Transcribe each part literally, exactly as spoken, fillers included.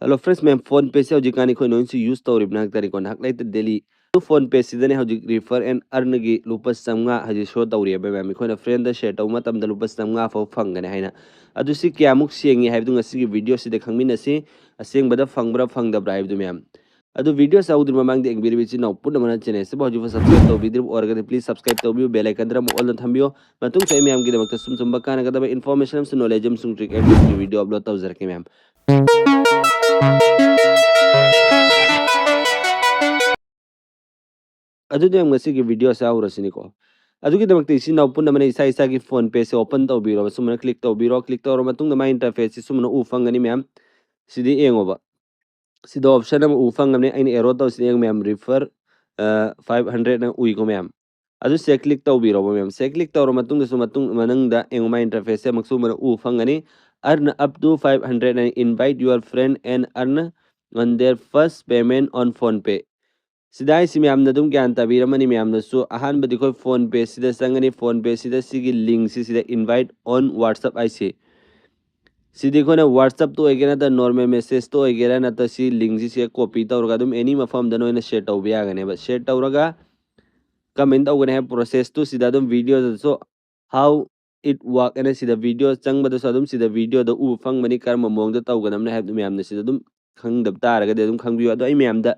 Hello friends ꯃꯌꯥꯝ, PhonePe ꯁꯦ ꯍꯧꯖꯤꯛꯀꯥꯟ ꯑꯩꯈꯣꯏ ꯂꯣꯏꯅꯁꯨ use ꯇꯧꯔꯤꯕ ꯉꯥꯛꯇꯅꯤꯀꯣ꯫ ꯅꯍꯥꯛ ꯂꯩꯇ daily ꯑꯗꯨ PhonePe ꯁꯤꯗꯅꯦ ꯍꯧꯖꯤꯛ refer and earn ꯒꯤ ꯂꯨꯄꯥ ꯆꯥꯝꯃꯉꯥ ꯍꯧꯖꯤꯛ show ꯇꯧꯔꯤꯑꯕ ꯃꯌꯥꯝ꯫ ꯑꯩꯈꯣꯏꯅ friend ꯗ share ꯇꯧꯕ ꯃꯇꯝꯗ ꯂꯨꯄꯥ ꯆꯥꯝꯃꯉꯥ ꯐꯥꯎ ꯐꯪꯒꯅꯤ ꯍꯥꯏꯅ꯫ ꯑꯗꯨ ꯁꯤ ꯀꯌꯥꯃꯨꯛ ꯁꯦꯡꯉꯤ ꯍꯥꯏꯕꯗꯨ ꯉꯁꯤꯒꯤ video ꯁꯤꯗ ꯈꯪꯃꯤꯟꯅꯁꯤ, ꯑꯁꯦꯡꯕꯗ ꯐꯪꯕ꯭ꯔꯥ ꯐꯪꯗꯕ꯭ꯔꯥ ꯍꯥꯏꯕꯗꯨ ꯃꯌꯥꯝ꯫ ꯑꯗꯨ video ꯁꯤ ꯍꯧꯗ꯭ꯔꯤ ꯃꯃꯥꯡꯗ ꯌꯦꯡꯕꯤꯔꯤꯕ ꯏꯆꯤꯟ ꯏꯅꯥꯎ ꯄꯨꯝꯅꯃꯛꯅ channel ꯑꯁꯤꯕꯨ ꯍꯧꯖꯤꯛꯐꯥꯎ subscribe ꯇꯧꯕꯤꯗ꯭ꯔꯤꯕ ꯑꯣꯏꯔꯒꯗꯤ please subscribe ꯇꯧꯕꯤꯌꯨ, bell icon ꯗ ꯑꯃꯨꯛ all ꯗ ꯊꯝꯕꯤꯌꯨ꯫ ꯃꯇꯨꯡꯁꯨ ꯑꯩ ꯃꯌꯥꯝꯒꯤꯗꯃꯛꯇ ꯁꯨꯝ ꯁꯨꯝꯕ ꯀꯥꯟꯅꯒꯗꯕ information ꯑꯃꯁꯨꯡ knowledge ꯑꯃꯁꯨꯡ trick and trick ꯀꯤ video upload ꯇꯧꯖꯔꯛꯀꯦ ꯃꯌꯥꯝ꯫ ꯑꯗꯨꯗꯤ ꯃꯌꯥꯝ ꯉꯁꯤꯒꯤ video ꯑꯁꯤ ꯍꯧꯔꯁꯤꯅꯤꯀꯣ꯫ ꯑꯗꯨꯒꯤꯗꯃꯛꯇ ꯏꯆꯤꯟ ꯏꯅꯥꯎ ꯄꯨꯝꯅꯃꯛꯅ ꯏꯁꯥ ꯏꯁꯥꯒꯤ PhonePe ꯁꯦ open ꯇꯧꯕꯤꯔꯣ, ꯁꯨꯃꯥꯏꯅ click ꯇꯧꯕꯤꯔꯣ꯫ Click ꯇꯧꯔꯕ ꯃꯇꯨꯡꯗ ꯃꯥꯏ interface ꯁꯤ ꯁꯨꯃꯥꯏꯅ ꯎ ꯐꯪꯒꯅꯤ ꯃꯌꯥꯝ꯫ ꯁꯤꯗꯤ ꯌꯦꯡꯉꯣꯕ, ꯁꯤꯗ option ꯑꯃ ꯎ ꯐꯪꯒꯅꯤ, ꯑꯩꯅ arrow ꯇꯧꯁꯤꯗ ꯌꯦꯡꯉꯨ ꯃꯌꯥꯝ, refer five hundred ꯅ ꯎꯏꯀꯣ ꯃꯌꯥꯝ꯫ ꯑꯗꯨ ꯁꯤꯗ click ꯇꯧꯕꯤꯔꯣꯕ ꯃꯌꯥꯝ꯫ ꯁꯤꯗ click ꯇꯧꯔ ꯃꯇꯨꯡꯗꯁꯨ ꯃꯇꯨꯡ ꯃꯅꯨꯡꯗ ꯌꯦꯡꯉꯨ ꯃꯥꯏ interface ꯁꯦ ꯑꯃꯨꯛꯁꯨ ꯃꯅ ꯎ ꯐꯪꯒꯅꯤ꯫ Earn up to five hundred and invite your friend and earn on their first payment on PhonePe꯫ ꯁꯤꯗ ꯍꯥꯏꯁꯤ ꯃꯌꯥꯝꯅ ꯑꯗꯨꯝ ꯒ꯭ꯌꯥꯟ ꯇꯥꯕꯤꯔꯝꯃꯅꯤ ꯃꯌꯥꯝꯅꯁꯨ꯫ ꯑꯍꯥꯟꯕꯗꯤ ꯑꯩꯈꯣꯏ PhonePe ꯁꯤꯗ ꯆꯪꯒꯅꯤ꯫ PhonePe ꯁꯤꯗ ꯁꯤꯒꯤ link ꯁꯤ ꯁꯤꯗ invite on WhatsApp ꯍꯥꯏꯁꯤ꯫ ꯁꯤꯗꯤ ꯑꯩꯈꯣꯏꯅ WhatsApp ꯇ ꯑꯣꯏꯒꯦꯔꯥ ꯅꯠꯇ꯭ꯔ normal message ꯇ ꯑꯣꯏꯒꯦꯔꯥ ꯅꯠꯇ꯭ꯔ ꯁꯤ link ꯁꯤ ꯁꯤꯗ copy ꯇꯧꯔꯒ ꯑꯗꯨꯝ any ꯃꯐꯝꯗ ꯅꯣꯏꯅ share ꯇꯧꯕ ꯌꯥꯒꯅꯦꯕ꯫ Share ꯇꯧꯔꯒ ꯀꯃꯥꯏꯅ ꯇꯧꯒꯅꯤ ꯍꯥꯏꯕ process ꯇꯨ ꯁꯤꯗ ꯑꯗꯨꯝ video ꯗꯁꯨ how it work ꯑꯅ ꯁꯤꯗ video ꯆꯪꯕꯗꯁꯨ ꯑꯗꯨꯝ ꯁꯤꯗ video ꯗ ꯎꯕ ꯐꯪꯕꯅꯤ ꯀꯔꯝꯕ ꯃꯑꯣꯡꯗ ꯇꯧꯒꯗꯕꯅꯤ ꯍꯥꯏꯕꯗꯨ ꯃꯌꯥꯝꯅ ꯁꯤꯗ ꯑꯗꯨꯝ ꯈꯪꯗꯕ ꯇꯥꯔꯒꯗꯤ ꯑꯗꯨꯝ ꯈꯪꯕꯤꯌꯨ꯫ ꯑꯗꯣ ꯑꯩ ꯃꯌꯥꯝꯗ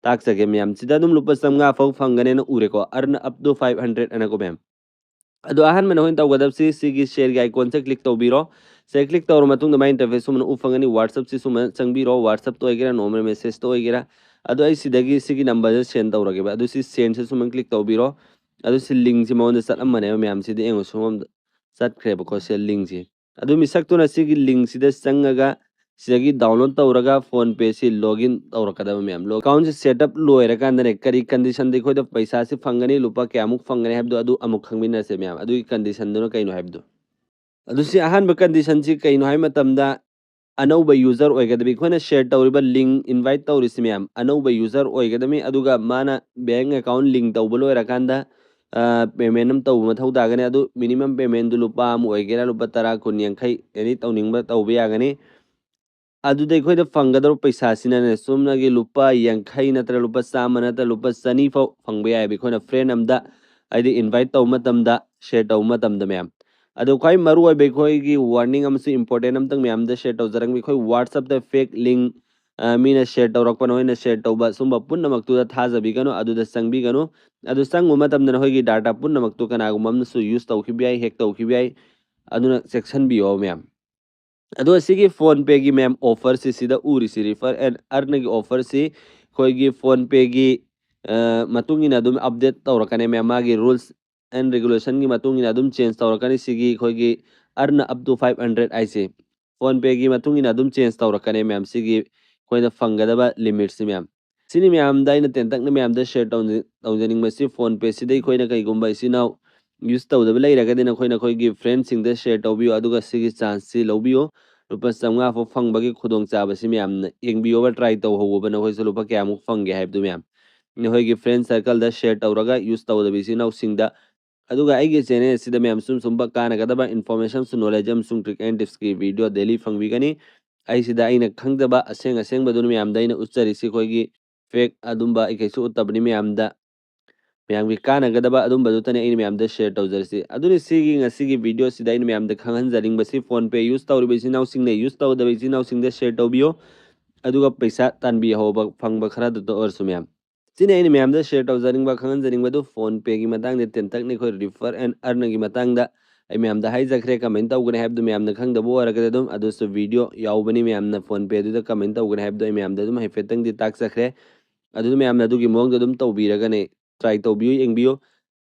ꯇꯥꯛꯆꯒꯦ ꯃꯌꯥꯝ꯫ ꯁꯤꯗ ꯑꯗꯨꯝ ꯂꯨꯄꯥ ꯆꯥꯝꯃꯉꯥ ꯐꯥꯎ ꯐꯪꯒꯅꯦꯅ ꯎꯔꯦꯀꯣ, earn up to five hundred ꯑꯅꯀꯣ ꯃꯌꯥꯝ꯫ ꯑꯗꯣ ꯑꯍꯥꯟꯕ ꯅꯈꯣꯏꯅ ꯇꯧꯒꯗꯕꯁꯤ ꯁꯤꯒꯤ share ꯒꯤ icon ꯁꯦ click ꯇꯧꯕꯤꯔꯣ꯫ ꯁꯦ click ꯇꯧꯔ ꯃꯇꯨꯡꯗ ꯃꯥꯏ interface ꯁꯨꯃꯥꯏꯅ ꯎ ꯐꯪꯒꯅꯤ꯫ WhatsApp ꯁꯤ ꯁꯨꯃꯥꯏꯅ ꯆꯪꯕꯤꯔꯣ, WhatsApp ꯇ ꯑꯣꯏꯒꯦꯔꯥ normal message ꯇ ꯑꯣꯏꯒꯦꯔꯥ꯫ ꯑꯗꯣ ꯑꯩ ꯁꯤꯗꯒꯤ ꯁꯤꯒꯤ number ꯁꯦ send ꯇꯧꯔꯒꯦꯕ꯫ ꯑꯗꯨ ꯁꯤ send ꯁꯦ ꯁꯨꯃꯥꯏꯅ click ꯇꯧꯕꯤꯔꯣ꯫ ꯑꯗꯨ ꯁꯤ link ꯁꯤ ꯃꯉꯣꯟꯗ ꯆꯠꯂꯝꯕꯅꯦꯕ ꯃꯌꯥꯝ꯫ ꯁꯤꯗ ꯌꯦꯡꯉꯣ, ꯁꯣꯝꯗ ꯆꯠꯈ꯭ꯔꯦꯕꯀꯣ ꯁꯤ link ꯁꯤ꯫ ꯑꯗꯨ ꯃꯤꯁꯛꯇꯨꯅ ꯁꯤꯒꯤ link ꯁꯤꯗ ꯆꯪꯉꯒ ꯁꯤꯗꯒꯤ download ꯇꯧꯔꯒ PhonePe ꯁꯤ login ꯇꯧꯔꯛꯀꯗꯕ ꯃꯌꯥꯝ꯫ Lo-, account ꯁꯤ set up ꯂꯣꯏꯔꯀꯥꯟꯗꯅꯦ ꯀꯔꯤ condition ꯗ ꯑꯩꯈꯣꯏꯗ ꯄꯩꯁꯥꯁꯤ ꯐꯪꯒꯅꯤ, ꯂꯨꯄꯥ ꯀꯌꯥꯃꯨꯛ ꯐꯪꯒꯅꯤ ꯍꯥꯏꯕꯗꯣ ꯑꯗꯨ ꯑꯃꯨꯛ ꯈꯪꯃꯤꯟꯅꯁꯦ ꯃꯌꯥꯝ꯫ ꯑꯗꯨꯒꯤ condition ꯗꯨꯅ ꯀꯩꯅꯣ ꯍꯥꯏꯕꯗꯣ꯫ ꯑꯗꯨ ꯁꯤ ꯑꯍꯥꯟꯕ condition ꯁꯤ ꯀꯩꯅꯣ ꯍꯥꯏꯕ ꯃꯇꯝꯗ ꯑꯅꯧꯕ user ꯑꯣꯏꯒꯗꯕꯤ꯫ ꯑꯩꯈꯣꯏꯅ share ꯇꯧꯔꯤꯕ link, invite ꯇꯧꯔꯤꯁꯤ ꯃꯌꯥꯝ ꯑꯅꯧꯕ user ꯑꯣꯏꯒꯗꯕꯅꯤ꯫ ꯑꯗꯨꯒ ꯃꯥꯅ bank account link ꯇꯧꯕ ꯂꯣꯏꯔꯀꯥꯟꯗ, ꯑ, payment ꯑꯃ ꯇꯧꯕ ꯃꯊꯧ ꯇꯥꯒꯅꯤ꯫ ꯑꯗꯨ minimum payment ꯗꯨ ꯂꯨꯄꯥ ꯑꯃ ꯑꯣꯏꯒꯦꯔꯥ, ꯂꯨꯄꯥ ꯇꯔꯥ, ꯀꯨꯟ, ꯌꯥꯡꯈꯩ, any ꯇꯧꯅꯤꯡꯕ ꯇꯧꯕ ꯌꯥꯒꯅꯤ꯫ ꯑꯗꯨꯗ ꯑꯩꯈꯣꯏꯗ ꯐꯪꯒꯗꯧꯕ ꯄꯩꯁꯥꯁꯤꯅꯅꯦ, ꯁꯨꯞꯅꯒꯤ ꯂꯨꯄꯥ ꯌꯥꯡꯈꯩ ꯅꯠꯇ꯭ꯔ ꯂꯨꯄꯥ ꯆꯥꯝꯃ ꯅꯠꯇ꯭ꯔ ꯂꯨꯄꯥ ꯆꯅꯤ ꯐꯥꯎ ꯐꯪꯕ ꯌꯥꯏꯑꯕ, ꯑꯩꯈꯣꯏꯅ friend ꯑꯝꯗ ꯍꯥꯏꯗꯤ invite ꯇꯧꯕ ꯃꯇꯝꯗ, share ꯇꯧꯕ ꯃꯇꯝꯗ ꯃꯌꯥꯝ꯫ ꯑꯗꯣ ꯈ꯭ꯋꯥꯏ ꯃꯔꯨ ꯑꯣꯏꯕ ꯑꯩꯈꯣꯏꯒꯤ warning ꯑꯃꯁꯨ, important ꯑꯝꯇꯪ ꯃꯌꯥꯝꯗ share ꯇꯧꯖꯔꯝꯒꯦ꯫ ꯑꯩꯈꯣꯏ WhatsApp ꯇ fake link, ꯑ, ꯃꯤꯅ share ꯇꯧꯔꯛꯄ, ꯅꯈꯣꯏꯅ share ꯇꯧꯕ, ꯁꯨꯝꯕ ꯄꯨꯝꯅꯃꯛꯇꯨꯗ ꯊꯥꯖꯕꯤꯒꯅꯨ, ꯑꯗꯨꯗ ꯆꯪꯕꯤꯒꯅꯨ꯫ ꯑꯗꯨ ꯆꯪꯕ ꯃꯇꯝꯗ ꯅꯈꯣꯏꯒꯤ data ꯄꯨꯝꯅꯃꯛꯇꯨ ꯀꯅꯥꯒꯨꯝꯕ ꯑꯃꯅꯁꯨ use ꯇꯧꯈꯤꯕ ꯌꯥꯏ, hack ꯇꯧꯈꯤꯕ ꯌꯥꯏ꯫ ꯑꯗꯨꯅ ꯆꯦꯛꯁꯤꯟꯕꯤꯌꯣ ꯃꯌꯥꯝ꯫ ꯑꯗꯣ ꯑꯁꯤꯒꯤ PhonePe ꯒꯤ ꯃꯌꯥꯝ offer ꯁꯤ, ꯁꯤꯗ ꯎꯔꯤꯁꯤ, refer and earn ꯒꯤ offer ꯁꯤ ꯑꯩꯈꯣꯏꯒꯤ PhonePe ꯒꯤ, ꯑ, ꯃꯇꯨꯡ ꯏꯟꯅ ꯑꯗꯨꯝ update ꯇꯧꯔꯛꯀꯅꯤ ꯃꯌꯥꯝ꯫ ꯃꯥꯒꯤ rules and regulation ꯒꯤ ꯃꯇꯨꯡ ꯏꯟꯅ ꯑꯗꯨꯝ change ꯇꯧꯔꯛꯀꯅꯤ꯫ ꯁꯤꯒꯤ ꯑꯩꯈꯣꯏꯒꯤ earn up to five hundred ꯍꯥꯏꯁꯦ PhonePe ꯒꯤ ꯃꯇꯨꯡ ꯏꯟꯅ ꯑꯗꯨꯝ change ꯇꯧꯔꯛꯀꯅꯤ ꯃꯌꯥꯝ, ꯁꯤꯒꯤ ꯑꯩꯈꯣꯏꯅ ꯐꯪꯒꯗꯕ limit ꯁꯤ ꯃꯌꯥꯝ꯫ ꯁꯤꯅꯤ ꯃꯌꯥꯝꯗ ꯑꯩꯅ ꯇꯦꯟꯇꯛꯅ ꯃꯌꯥꯝꯗ share ꯇꯧꯖ-, ꯇꯧꯖꯅꯤꯡꯕꯁꯤ, PhonePe ꯁꯤꯗ ꯑꯩꯈꯣꯏꯅ ꯀꯩꯒꯨꯝꯕ ꯏꯆꯤꯟ ꯏꯅꯥꯎ use ꯇꯧꯗꯕ ꯂꯩꯔꯒꯗꯤ ꯅꯈꯣꯏ ꯅꯈꯣꯏꯒꯤ friend ꯁꯤꯡꯗ share ꯇꯧꯕꯤꯌꯨ, ꯑꯗꯨꯒ ꯁꯤꯒꯤ chance ꯁꯤ ꯂꯧꯕꯤꯌꯨ꯫ ꯂꯨꯄꯥ ꯆꯥꯝꯃꯉꯥ ꯐꯥꯎ ꯐꯪꯕꯒꯤ ꯈꯨꯗꯣꯡꯆꯥꯕꯁꯤ ꯃꯌꯥꯝꯅ ꯌꯦꯡꯕꯤꯌꯣꯕ, try ꯇꯧꯍꯧꯕ, ꯅꯈꯣꯏꯁꯨ ꯂꯨꯄꯥ ꯀꯌꯥꯃꯨꯛ ꯐꯪꯒꯦ ꯍꯥꯏꯕꯗꯨ ꯃꯌꯥꯝ꯫ ꯅꯈꯣꯏꯒꯤ friend circle ꯗ share ꯇꯧꯔꯒ use ꯇꯧꯗꯕ ꯏꯆꯤꯟ ꯏꯅꯥꯎꯁꯤꯡꯗ꯫ ꯑꯗꯨꯒ ꯑꯩꯒꯤ channel ꯑꯁꯤꯗ ꯃꯌꯥꯝ ꯁꯨꯝ ꯁꯨꯝꯕ ꯀꯥꯟꯅꯒꯗꯕ information ꯑꯃꯁꯨꯡ knowledge ꯑꯃꯁꯨꯡ trick and tips ꯀꯤ video daily ꯐꯪꯕꯤꯒꯅꯤ꯫ ꯑꯩꯁꯤꯗ ꯑꯩꯅ ꯈꯪꯖꯕ ꯑꯁꯦꯡ ꯑꯁꯦꯡꯕꯗꯨꯅ ꯃꯌꯥꯝꯗ ꯑꯩꯅ ꯎꯠꯆꯔꯤꯁꯤ, ꯑꯩꯈꯣꯏꯒꯤ fake ꯑꯗꯨꯝꯕ ꯑꯩ ꯀꯩꯁꯨ ꯎꯠꯇꯕꯅꯤ ꯃꯌꯥꯝꯗ꯫ ꯃꯌꯥꯝꯒꯤ ꯀꯥꯟꯅꯒꯗꯕ ꯑꯗꯨꯝꯕꯗꯨꯇꯅꯤ ꯑꯩꯅ ꯃꯌꯥꯝꯗ share ꯇꯧꯖꯔꯤꯁꯤ꯫ ꯑꯗꯨꯅ ꯁꯤꯒꯤ ꯉꯁꯤꯒꯤ video ꯁꯤꯗ ꯑꯩꯅ ꯃꯌꯥꯝꯗ ꯈꯪꯍꯟꯖꯅꯤꯡꯕꯁꯤ, PhonePe use ꯇꯧꯔꯤꯕ ꯏꯆꯤꯟ ꯏꯅꯥꯎꯁꯤꯡꯅ use ꯇꯧꯗꯕ ꯏꯆꯤꯟ ꯏꯅꯥꯎꯁꯤꯡꯗ share ꯇꯧꯕꯤꯌꯨ꯫ ꯑꯗꯨꯒ ꯄꯩꯁꯥ ꯇꯥꯟꯕꯤꯍꯧꯕ, ꯐꯪꯕ ꯈꯔꯗꯨꯗ ꯑꯣꯏꯔꯁꯨ ꯃꯌꯥꯝ꯫ ꯁꯤꯅꯤ ꯑꯩꯅ ꯃꯌꯥꯝꯗ share ꯇꯧꯖꯅꯤꯡꯕ, ꯈꯪꯍꯟꯖꯅꯤꯡꯕꯗꯨ, PhonePe ꯒꯤ ꯃꯇꯥꯡꯗ ꯇꯦꯟꯇꯛꯅ ꯑꯩꯈꯣꯏ refer and earn ꯒꯤ ꯃꯇꯥꯡꯗ ꯑꯩ ꯃꯌꯥꯝꯗ ꯍꯥꯏꯖꯈ꯭ꯔꯦ꯫ Comment ꯇꯧꯒꯅꯤ ꯍꯥꯏꯕꯗꯨ ꯃꯌꯥꯝꯅ ꯈꯪꯗꯕ ꯑꯣꯏꯔꯒꯗꯤ ꯑꯗꯨꯝ ꯑꯗꯨꯁꯨ video ꯌꯥꯎꯕꯅꯤ ꯃꯌꯥꯝꯅ, PhonePe ꯗꯨꯗ comment ꯇꯧꯒꯅꯤ ꯍꯥꯏꯕꯗꯨ ꯑꯩ ꯃꯌꯥꯝꯗ ꯑꯗꯨꯝ ꯍꯥꯏꯐꯦꯠꯇꯪꯗꯤ ꯇꯥꯛꯆꯈ꯭ꯔꯦ꯫ ꯑꯗꯨꯅ ꯃꯌꯥꯝꯅ ꯑꯗꯨꯒꯤ ꯃꯑꯣꯡꯗ ꯑꯗꯨꯝ ꯇꯧꯕꯤꯔꯒꯅꯦ, try ꯇꯧꯕꯤꯌꯨ, ꯌꯦꯡꯕꯤꯌꯨ꯫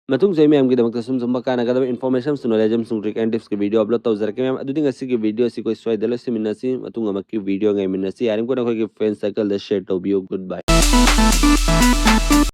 ꯃꯇꯨꯡꯁꯨ ꯑꯩ ꯃꯌꯥꯝꯒꯤꯗꯃꯛꯇ ꯁꯨꯝ ꯁꯨꯝꯕ ꯀꯥꯟꯅꯒꯗꯕ information ꯑꯃꯁꯨꯡ knowledge ꯑꯃꯁꯨꯡ trick and tips ꯀꯤ video upload ꯇꯧꯖꯔꯛꯀꯦ ꯃꯌꯥꯝ꯫ ꯑꯗꯨꯗꯤ ꯉꯁꯤꯒꯤ video ꯑꯁꯤ ꯑꯩꯈꯣꯏ ꯁ꯭ꯋꯥꯏꯗ ꯂꯣꯏꯁꯤꯟꯃꯤꯟꯅꯁꯤ꯫ ꯃꯇꯨꯡ ꯑꯃꯛꯀꯤ video ꯉꯥꯏꯃꯤꯟꯅꯁꯤ꯫ ꯌꯥꯔꯤꯕꯃꯈꯩ ꯅꯈꯣꯏꯒꯤ friend circle ꯗ share ꯇꯧꯕꯤꯌꯨ꯫ Goodbye꯫